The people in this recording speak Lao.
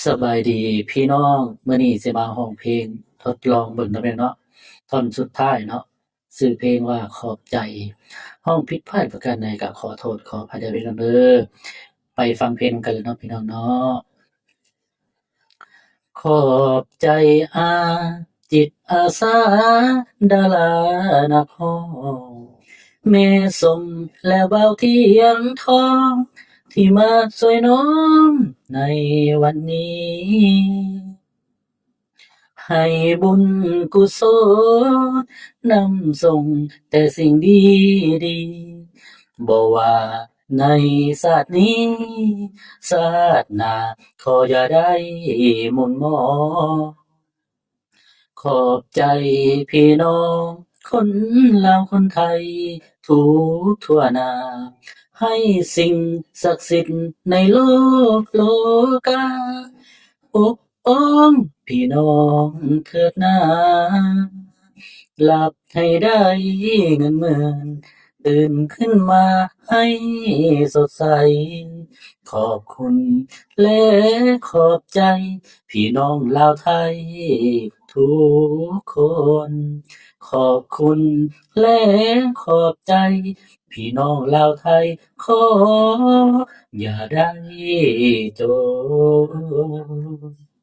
ສະບາຍດີພີ່ນ້ອງ, ມື້ນີ້ຊິມາຮ້ອງເພງທົດລອງເບິ່ງເນາະ ແມ່ນເນາະ. ທ່ອນສຸດທ້າຍເນາະ, ຊື່ເພງວ່າຂອບໃຈ. ຮ້ອງຜິດພາດປະການໃດກະຂໍໂທດຂໍອະໄພເດີພີ່ນ້ອງເດີ. ໄປຟັງເພງນຳກັນເລີຍເນາະ ພີ່ນ້ອງເນາະ. ຂອບໃຈອາ ຈິດອາສາດາລານັກຮ້ອງ ແມ່ສົມ ແລະ ບ່າວທຽນທອງ ທີ່ມາຊ່ວຍນ້ອງໃນວັນນີ້ ໃຫ້ບຸນກຸສົນນຳສົ່ງແຕ່ສິ່ງດີໆ ບໍ່ວ່າໃນຊາດນີ້ຊາດໜ້າ ຂໍຢ່າໄດ້ໝຸ່ນມອງ. ຂອບໃຈພີ່ນ້ອງຄົນລາວຄົນໄທທຸກທົ່ວໜ້າ ໃຫ້ສິ່ງສັກສິດໃນໂລກໂລກາ ປົກປ້ອງພີ່ນ້ອງເທີດນາ ຫຼັບໃຫ້ໄດ້ເງິນໝື່ນ ຕື່ນຂຶ້ນມາໃຫ້ສົດໃສ. ຂອບຄຸນ ແລະ ຂອບໃຈ ພີ່ນ້ອງລາວໄທທຸກຄົນ. ຂອບຄຸນ ແລະ ຂອບໃຈ ພີ່ນ້ອງລາວໄທ ຂໍຢ່າໄດ້ຈົນ.